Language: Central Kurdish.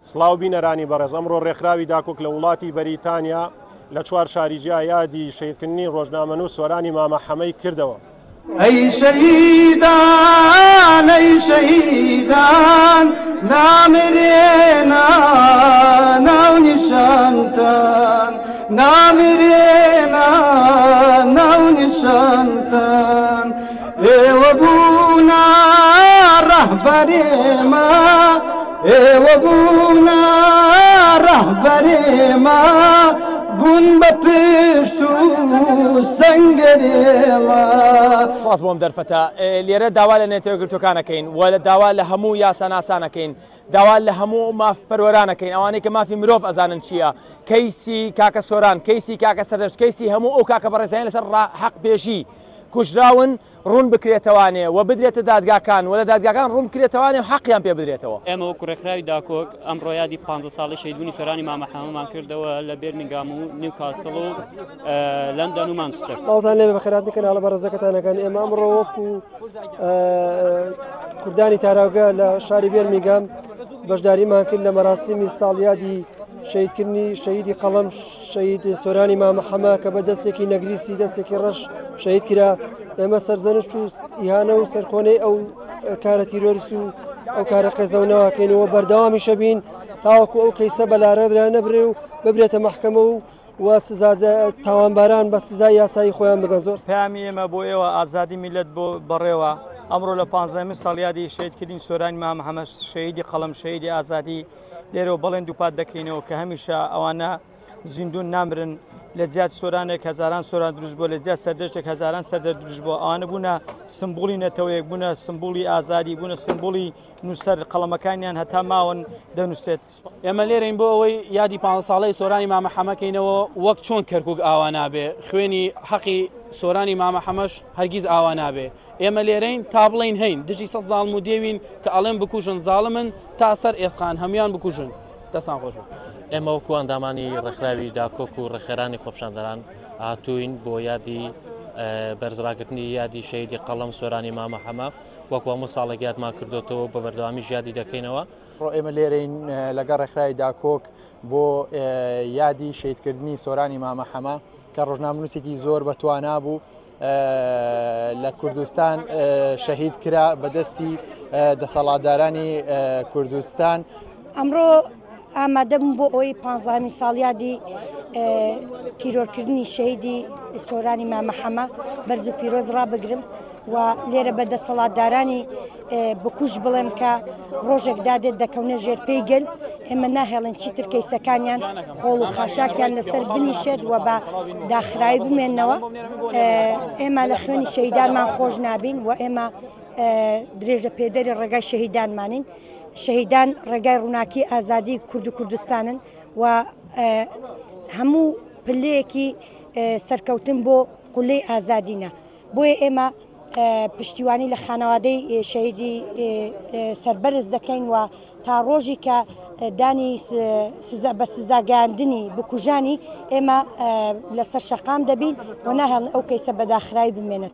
سڵاو بینەرانی بەڕێز، ئەمڕۆ ڕێکخراوی داکۆک لە وڵاتی بەریتانیا لە چوار شاری جیا یادی شەهیدکردنی ڕۆژنامەنووس سۆرانی مامە حەمەی کردەوە. ئەی شەهیدان ئەی شەهیدان نامرێنە ناونیشانتان نامرێنە ناونیشانتان ئێوە بوونە ڕەهبەرێمە ئێوە بوونە ڕەهبەرێمە بوون بە پشت و سەنگەرێمە. سپاس بۆ ئەم دەرفەتە. لێرە داوا لە نەتەوە یەکگرتووەکان ئەکەین و داوا لە هەموو یاساناسان ئەکەین، داوا لە هەموو مافپەروەران ئەکەین، ئەوانەی کە مافی مرۆڤ ئەزانن چییە، کەیسی کاکە سۆران، کەیسی کاکە سەردەشت، کەیسی هەموو ئەو کاکە بەڕێزانەی لەسەر حەقبێژی کوژراون، ڕوون بکرێتەوانێ و بدرێتە دادگاکان و لە دادگاکان ڕوون بکرێتەوانێ و حەقیان پێ بدرێتەوە. ئێمە وەکو ڕێکخراوی داکۆک ئەمڕۆ یادی پانزە ساڵەی شەهیدبوونی سۆرانی مامە حەمەمان کردەوە لە بێرمینگام و نیوکاسڵ و لەندەن و مانچستەر. سڵاوتان لێبێ بەخێرهاتنی کەناڵە بەڕێزەکەتان ئەکەن. ئێمە ئەمڕۆ وەکو کوردانی تاراوگە لە شاری بێرمینگام بەشداریمان کرد لە مەراسیمی ساڵیادی شەهیدکردنی شەهیدی قەڵەم شەهید سۆرانی مامە حەمە کە بە دەستێکی نەگریسی دەستێکی ڕەش شەهید کرا. ئێمە سەرزەنشت و ئیهانە و سەرکۆنەی ئەو کارە تیرۆریست و ئەو کارە قێزەونەوەکەینەوە بەردەوامی شەبین تاوەکو ئەو کەیسە بەلارەدرا نەبرێ و ببرێتە مەحکەمە و و سزا تاوانباران بە سزای یاسایی خۆیان بگەن. زۆر پەیامی ئێمە بۆ ئێوە ئازادی میلەت بۆ بەڕێوە ئەمڕۆ لە پانزەهەمین ساڵیادی شەهیدکردنی سۆرانی مامە حەمە شەهیدی قەڵەم شەهیدی ئازادی لێرەوە بەڵێن دووپات دەکەینەوە کە هەمیشە ئەوانە زیندون نامرن لە جیات سۆرانێک هەزاران سۆران دروست بووە لە جیات سەردەشتێک هەزاران سەردەشت دروست بووە ئەوانە بوونە سمبولی نەتەوەیەک بوونە سمبولی ئازادی بوونە سمبولی نووسەر قەڵەمەکانیان هەتا ماون دەنووسێت. ئێمە لێرەین بۆ ئەوەی یادی پانزە ساڵەی سۆرانی مامە حەمە کەینەوە، وەک چۆن کەرکوک ئاوا نابێ، خوێنی حەقی سۆرانی مامە حەمەش هەرگیز ئاوا نابێ. ئێمە لێرەین تا بڵێین هەین، دژی سە زاڵم و دێوین کە ئەڵێن بکوژن زاڵمن تا سەر ئێسقان هەموویان بکوژن. دەستان خۆش بێت. ئێمە وەکو ئەندامانی ڕێکخراوی داکۆک و ڕێکخەرانی خۆپیشاندەران هاتووین بۆ یادی بەرزڕاگرتنی یادی شەهیدی قەڵەم سۆرانی مامە حەمە، وەکو هەموو ساڵێک یادمان کردوێتەوە بە بەردەوامیش یادی دەکەینەوە. ڕۆ ئێمە لێرەین لەگەڵ ڕێکخراوی داکۆک بۆ یادی شەهیدکردنی سۆرانی مامە حەمە کە ڕۆژنامەنووسێکی زۆر بەتوانا بوو لە کوردستان شەهید کرا بەدەستی دەسەڵاتدارانی کوردستان. ئەمڕۆ ئامادە بووم بۆ ئەوەی پانزەهەمین ساڵیادی تیرۆرکردنی شەهیدی سۆرانی مامە حەمە بەرز و پیرۆز ڕابگرم و لێرە بە دەسەڵاتدارانی بکوژ بڵێم کە ڕۆژێک دادێت دەکەونە ژێر پێی گەل، ئێمە ناهێڵین چیتر کەیسەکانیان خۆڵ و خاشاکیان لەسەر بنیشێت و بە داخراوی بمێنەوە. ئێمە لە خوێنی شەهیدانمان خۆش نابین و ئێمە درێژە پێدەری ڕێگای شەهیدانمانین. شەهیدان ڕێگای ڕووناکی ئازادی کورد و کوردستانن و هەموو پلەیەکی سەرکەوتن بۆ قولەی ئازادینە. بۆیە ئێمە پشتیوانی لە خانەوادەی شەهیدی سەربەرز دەکەین و تا ڕۆژی کە دانی سزا بە سزاگەیاندنی بکوژانی ئێمە لەسەر شەقام دەبین و ناهێڵن ئەو کەیسە بەداخراوی بمێنێت.